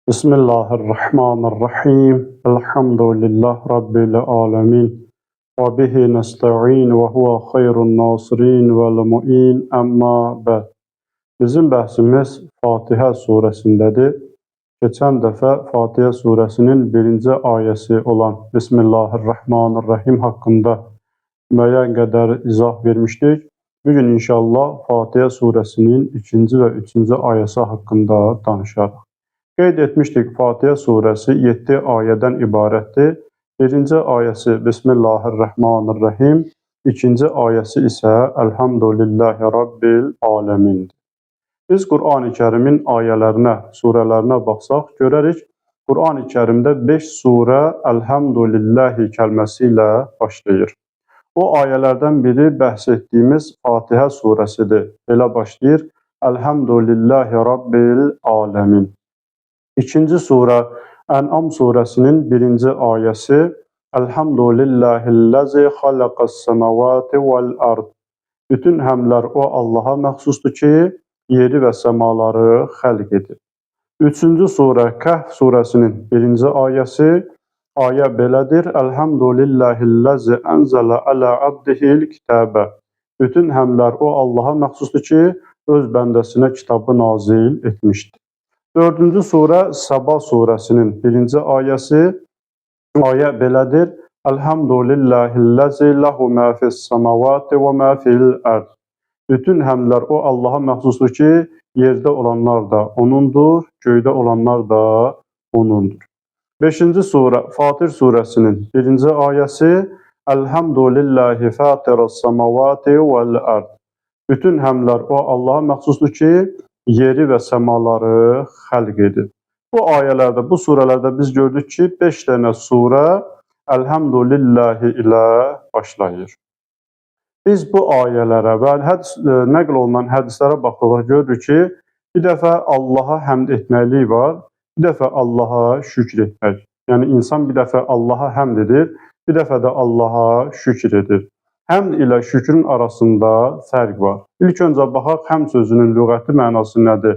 Bismillahirrahmanirrahim. Elhamdülillah Rabbil alemin. Və bihi nəsta'in və huvə xeyrun nasirin vəl muin. Əmma bəd. Bizim bəhsimiz Fatihə surəsindədir. Keçən dəfə Fatihə surəsinin birinci ayəsi olan Bismillahirrahmanirrahim haqqında müəyyən qədər izah vermişdik. Bugün inşallah Fatihə surəsinin ikinci və üçüncü ayəsi haqqında danışarıq. Qeyd etmişdik, Fatihə surəsi 7 ayədən ibarətdir. Birinci ayəsi Bismillahirrahmanirrahim, ikinci ayəsi isə Elhamdülillahi Rabbil Aləmindir. Biz Qur'an-ı Kərimin ayələrinə, surələrinə baxsaq, görərik, Qur'an-ı Kərimdə 5 surə Elhamdülillahi kəlməsi ilə başlayır. O ayələrdən biri bəhs etdiyimiz Fatihə surəsidir. Belə başlayır: Elhamdülillahi Rabbil Aləmin. İkinci surə Ən'am surəsinin birinci ayəsi Elhamdülillahillazi xalaqas semavati vel ard. Bütün həmlər o Allaha məxsusdur ki, yeri və səmaları xəlq edir. Üçüncü surə Kəhf surəsinin birinci ayəsi, ayə belədir: Elhamdülillahillazi ənzələ alə abdihil kitabə. Bütün həmlər o Allaha məxsusdur ki, öz bəndəsinə kitabı nazil etmişdir. Dördüncü surə Səba surəsinin birinci ayəsi, ayə belədir: Elhamdülillahillazi lehu ma fis semavati və ma fil ard. Bütün həmlər o Allaha məxsusdur ki, yerdə olanlar da onundur, göydə olanlar da onundur. Beşinci surə Fatir surəsinin birinci ayəsi Elhamdülillahi fatiras semavati vel ard. Bütün həmlər o Allaha məxsusdur ki, yeri və səmaları xəlq edib. Bu ayələrdə, bu surələrdə biz gördük ki, 5 dənə surə Elhamdülillahi ilə başlayır. Biz bu ayələrə və hədis, nəql olunan hədislərə baxdıqda görürük ki, bir dəfə Allaha həmd etməklik var, bir dəfə Allaha şükr etmək. Yəni insan bir dəfə Allaha həmd edir, bir dəfə də Allaha şükr edir. Həmd ilə şükrün arasında fərq var. İlk öncə baxaq həmd sözünün lüğəti mənası nədir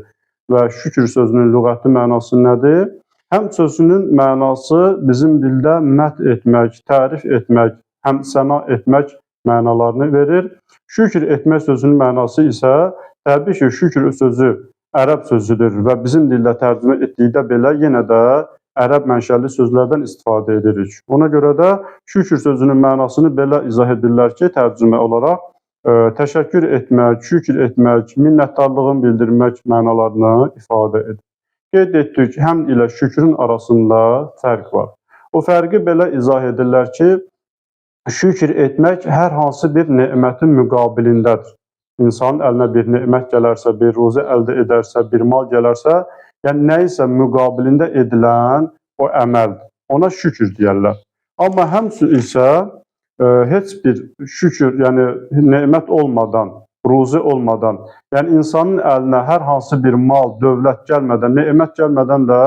və şükür sözünün lüğəti mənası nədir? Həmd sözünün mənası bizim dildə mədh etmək, tərif etmək, həmd səna etmək mənalarını verir. Şükür etmək sözünün mənası isə təbii ki, şükür sözü ərəb sözüdür və bizim dildə tərcümə etdikdə belə yenə də ərəb mənşəli sözlərdən istifadə edirik. Ona görə də şükür sözünün mənasını belə izah edirlər ki, tərcümə olaraq təşəkkür etmək, şükür etmək, minnətdarlığını bildirmək mənalarını ifadə edir. Qeyd etdik, həmd ilə şükrün arasında fərq var. O fərqi belə izah edirlər ki, şükür etmək hər hansı bir nemətin müqabilindədir. İnsanın əlinə bir nemət gələrsə, bir ruzi əldə edərsə, bir mal gələrsə, yəni nəyisə müqabilində edilən o əməldir. Ona şükür deyərlər. Amma həmd isə heç bir şükür, yəni nemət olmadan, ruzi olmadan, yəni insanın əlinə hər hansı bir mal, dövlət gəlmədən, nemət gəlmədən də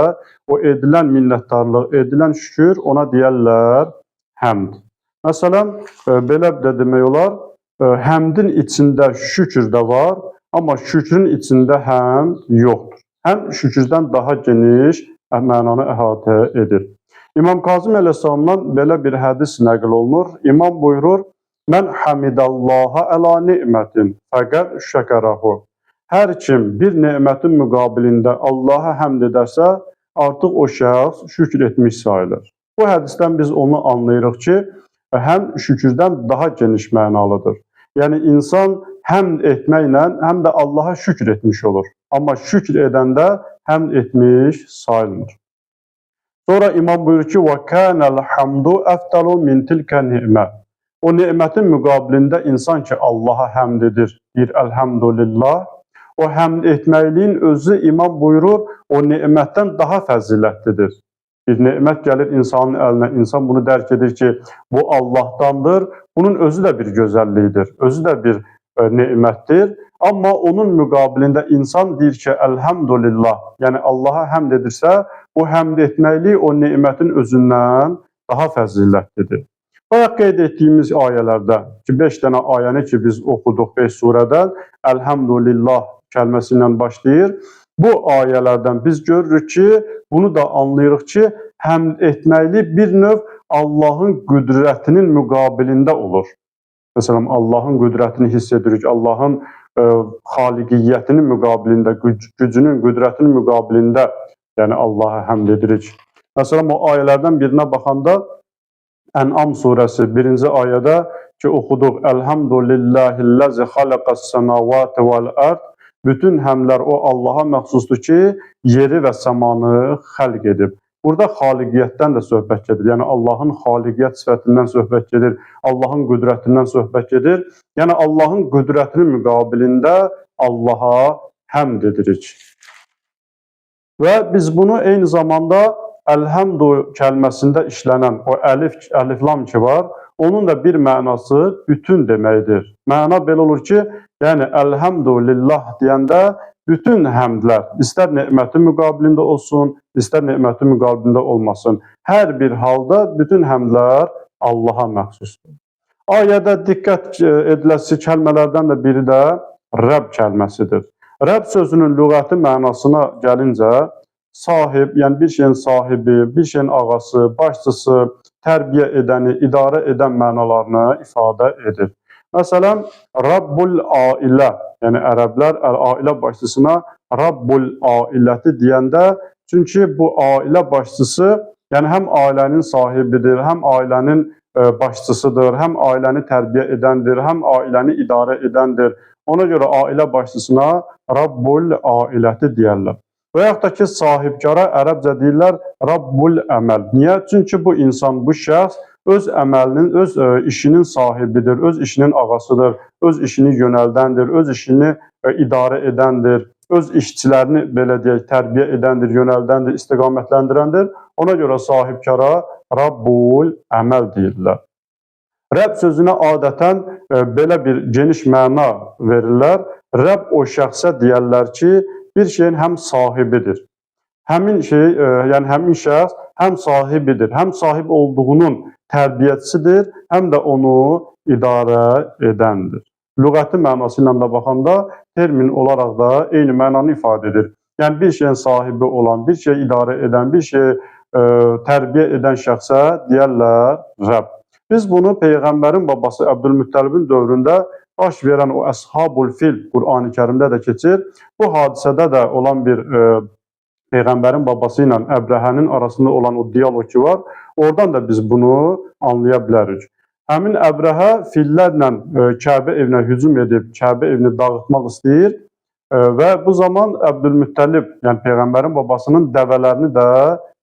o edilən minnətdarlıq, edilən şükür ona deyərlər həmd. Məsələn, belə də demək olar, həmdin içində şükür də var, amma şükrün içində həmd yoxdur. Həm şükürdən daha geniş mənanı əhatə edir. İmam Kazım əleyhissalamdan belə bir hədis nəql olunur. İmam buyurur: Mən hamidallaha əla ni'mətin fəqəd şəkərahu. Hər kim bir nemətin müqabilində Allaha həmd edərsə, artıq o şəxs şükür etmiş sayılır. Bu hədisdən biz onu anlayırıq ki, həm şükürdən daha geniş mənalıdır. Yəni insan həmd etməklə həm də Allaha şükür etmiş olur. Amma şükür edəndə həmd etmiş sayılmır. Sonra imam buyurur ki: "Və kanəl hamdu əfdalu min tilkə ni'mə." O nemətin müqabilində insan ki Allaha həmd edir, deyir elhamdülillah. O həmd etməkliyin özü imam buyurur, o nemətdən daha fəzilətlidir. Bir nemət gəlir insanın əlinə, insan bunu dərk edir ki, bu Allahdandır. Bunun özü də bir gözəllikdir, özü də bir nemətdir. Amma onun müqabilində insan deyir ki, elhamdülillah, yəni Allaha həmd edirsə, bu həmd etməklik o nemətin özündən daha fəzilətlidir. Bayaq qeyd etdiyimiz ayələrdə ki, 5 dənə ayəni ki biz oxuduq 5 surədən, elhamdülillah kəlməsi ilə başlayır. Bu ayələrdən biz görürük ki, bunu da anlayırıq ki, həmd etməklik bir növ Allahın qüdrətinin müqabilində olur. Məsələn, Allahın qüdrətini hiss edirik, Allahın xaliqiyyətinin müqabilində, gücünün, qüdrətinin müqabilində, yəni Allaha həmd edirik. Məsələn, o ayələrdən birinə baxanda Ən'am surəsi 1-ci ayədə ki, oxuduq Elhamdülillahilləzi xalaqas semavati vəl-ərd. Bütün həmlər o Allaha məxsusdur ki, yeri və səmanı xəlq edib. Burada xaliqiyyətdən də söhbət gedir. Yəni Allahın xaliqiyyət sifətindən söhbət gedir, Allahın qüdrətindən söhbət gedir. Yəni Allahın qüdrətinin müqabilində Allaha həmd edirik. Və biz bunu eyni zamanda Əlhəmdu kəlməsində işlənən o əlif, əliflam ki var, onun da bir mənası bütün deməkdir. Məna belə olur ki, yəni Əlhəmdülillah deyəndə bütün həmdlər, istər nemətin müqabilində olsun, istər nemətin müqabilində olmasın, hər bir halda bütün həmdlər Allaha məxsusdur. Ayədə diqqət ediləsi kəlmələrdən də biri də Rəbb kəlməsidir. Rəbb sözünün lüğəti mənasına gəlincə, sahib, yəni bir şeyin sahibi, bir şeyin ağası, başçısı, tərbiyə edəni, idarə edən mənalarını ifadə edir. Məsələn, Rabbul ailə, yəni ərəblər ailə başçısına Rabbul ailəti deyəndə, çünki bu ailə başçısı, yəni həm ailənin sahibidir, həm ailənin başçısıdır, həm ailəni tərbiyə edəndir, həm ailəni idarə edəndir. Ona görə ailə başçısına Rabbul ailəti deyərlər. Və yaxud da ki, sahibkara ərəbcə deyirlər Rabbul əməl. Niyə? Çünki bu insan, bu şəxs öz əməlinin, öz işinin sahibidir, öz işinin ağasıdır, öz işini yönəldəndir, öz işini idarə edəndir, öz işçilərini belə deyək, tərbiyə edəndir, yönəldəndir, istiqamətləndirəndir. Ona görə sahibkara Rabbul əməl deyirlər. Rəbb sözünə adətən belə bir geniş məna verirlər. Rəbb o şəxsə deyərlər ki, bir şeyin həm sahibidir. Həmin şey, yəni həmin şəxs həm sahibidir, həm sahib olduğunun tərbiyəçisidir, həm də onu idarə edəndir. Lüğəti mənası ilə də baxanda termin olaraq da eyni mənanı ifadə edir. Yəni bir şeyin sahibi olan, bir şeyi idarə edən, bir şeyi tərbiyə edən şəxsə deyərlər Rəbb. Biz bunu Peyğəmbərin babası Əbdülmüttəlibin dövründə baş verən o Əshabul Fil Qur'an-ı Kərimdə də keçir. Bu hadisədə də olan bir Peyğəmbərin babası ilə Əbrəhənin arasında olan o diyaloq ki var, oradan da biz bunu anlaya bilərik. Həmin Əbrəhə fillərlə Kəbə evinə hücum edib, Kəbə evini dağıtmaq istəyir və bu zaman Əbdülmüttəlib, yəni Peyğəmbərin babasının dəvələrini də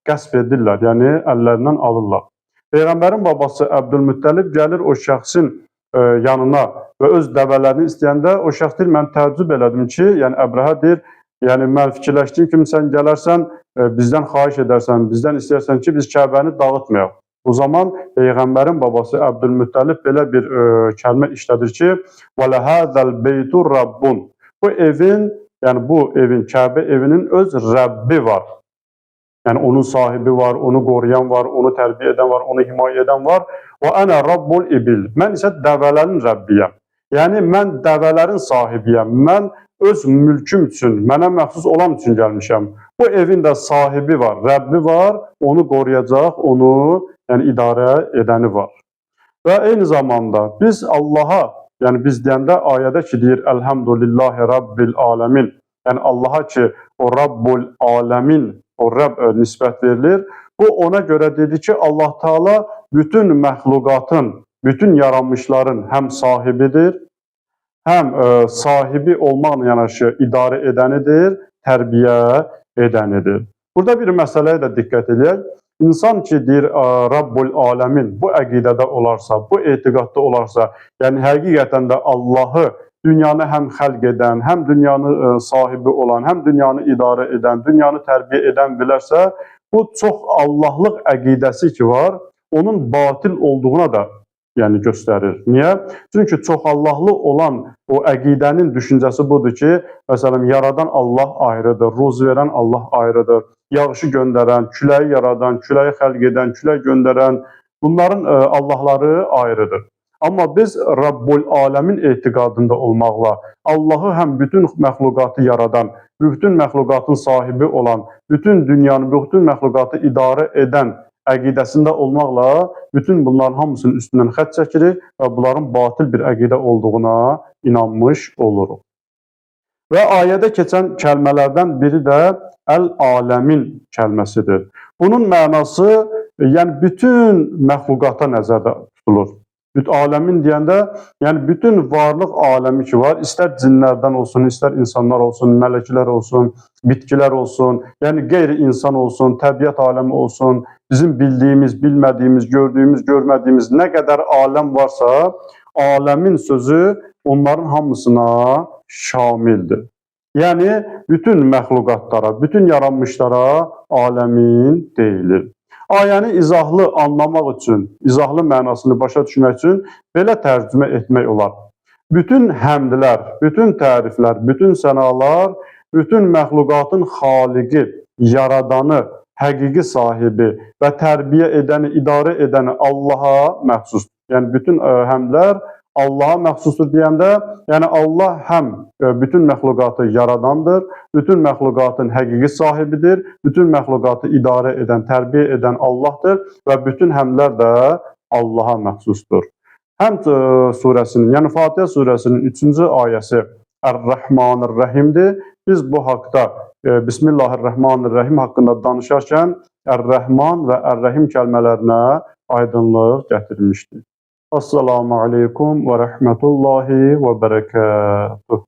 qəsb edirlər, yəni əllərindən alırlar. Peyğəmbərin babası Əbdülmüttəlib gəlir o şəxsin yanına və öz dəvələrini istəyəndə o şəxs deyir, mən təəccüb elədim ki, yəni Əbrəhə deyir, yəni mən fikirləşdiyim kimi sən gələrsən, bizdən xahiş edərsən, bizdən istəyərsən ki, biz Kəbəni dağıtmayaq. O zaman Peyğəmbərin babası Əbdülmüttəlib belə bir kəlmə işlədir ki, وَلَهَذَا الْبَيْتُ رَبُّنْ. Bu evin, yəni bu evin, Kəbə evinin öz Rəbbi var. Yəni onun sahibi var, onu qoruyan var, onu tərbiyə edən var, onu himayə edən var. Və ənə Rabbul ibil. Mən isə dəvələrin Rəbbiyəm. Yəni mən dəvələrin sahibiyəm. Mən öz mülküm üçün, mənə məxsus olan üçün gəlmişəm. Bu evin də sahibi var, Rəbbi var, onu qoruyacaq, onu yəni idarə edəni var. Və eyni zamanda biz Allaha, yəni biz deyəndə ayədə ki deyir Elhamdülillahi Rabbil aləmin. Yəni Allaha ki o Rabbul aləmin, o Rəbb nisbət verilir. Bu ona görə dedi ki, Allah Teala bütün məxluqatın, bütün yaranmışların həm sahibidir, həm sahibi olmaqla yanaşı idarə edənidir, tərbiyə edənidir. Burada bir məsələyə də diqqət eləyək. İnsan ki deyir Rabbul aləmin bu əqidədə olarsa, bu etiqadda olarsa, yəni həqiqətən də Allahı dünyanı həm xəlq edən, həm dünyanı sahibi olan, həm dünyanı idarə edən, dünyanı tərbiyə edən bilərsə, bu çox Allahlıq əqidəsi ki var, onun batil olduğuna da yəni göstərir. Niyə? Çünki çox Allahlı olan o əqidənin düşüncəsi budur ki, məsələn, yaradan Allah ayrıdır, ruzi verən Allah ayrıdır, yağışı göndərən, küləyi yaradan, küləyi xəlq edən, külək göndərən, bunların Allahları ayrıdır. Amma biz Rabbul Aləmin etiqadında olmaqla Allahı həm bütün məxluqatı yaradan, bütün məxluqatın sahibi olan, bütün dünyanı, bütün məxluqatı idarə edən əqidəsində olmaqla bütün bunların hamısının üstündən xətt çəkirik və bunların batil bir əqidə olduğuna inanmış oluruq. Və ayədə keçən kəlmələrdən biri də Əl-Aləmin kəlməsidir. Bunun mənası, yəni bütün məxluqata nəzərdə tutulur. Aləmin deyəndə, yəni bütün varlıq aləmi ki var, istər cinlərdən olsun, istər insanlar olsun, mələklər olsun, bitkilər olsun, yəni qeyri-insan olsun, təbiət aləmi olsun, bizim bildiyimiz, bilmədiyimiz, gördüyümüz, görmədiyimiz nə qədər aləm varsa, aləmin sözü onların hamısına şamildir. Yəni bütün məxluqatlara, bütün yaranmışlara aləmin deyilir. Ayəni izahlı anlamaq üçün, izahlı mənasını başa düşmək üçün belə tərcümə etmək olar. Bütün həmdlər, bütün təriflər, bütün sənalar, bütün məxluqatın xaliqi, yaradanı, həqiqi sahibi və tərbiyə edəni, idarə edəni Allaha məxsusdur. Yəni bütün həmdlər Allaha məxsusdur deyəndə, yəni Allah həm bütün məxluqatı yaradandır, bütün məxluqatın həqiqi sahibidir, bütün məxluqatı idarə edən, tərbiyə edən Allahdır və bütün həmdlər də Allaha məxsusdur. Həmd surəsinin, yəni Fatihə surəsinin 3-cü ayəsi Ər-Rəhmanir-Rəhimdir. Biz bu haqda Bismillahir-Rəhmanir-Rəhim haqqında danışarkən Ər-Rəhman və Ər-Rəhim kəlmələrinə aydınlıq gətirmişdik. Assalamu aleykum və rəhmətullahi və bərəkatuhu.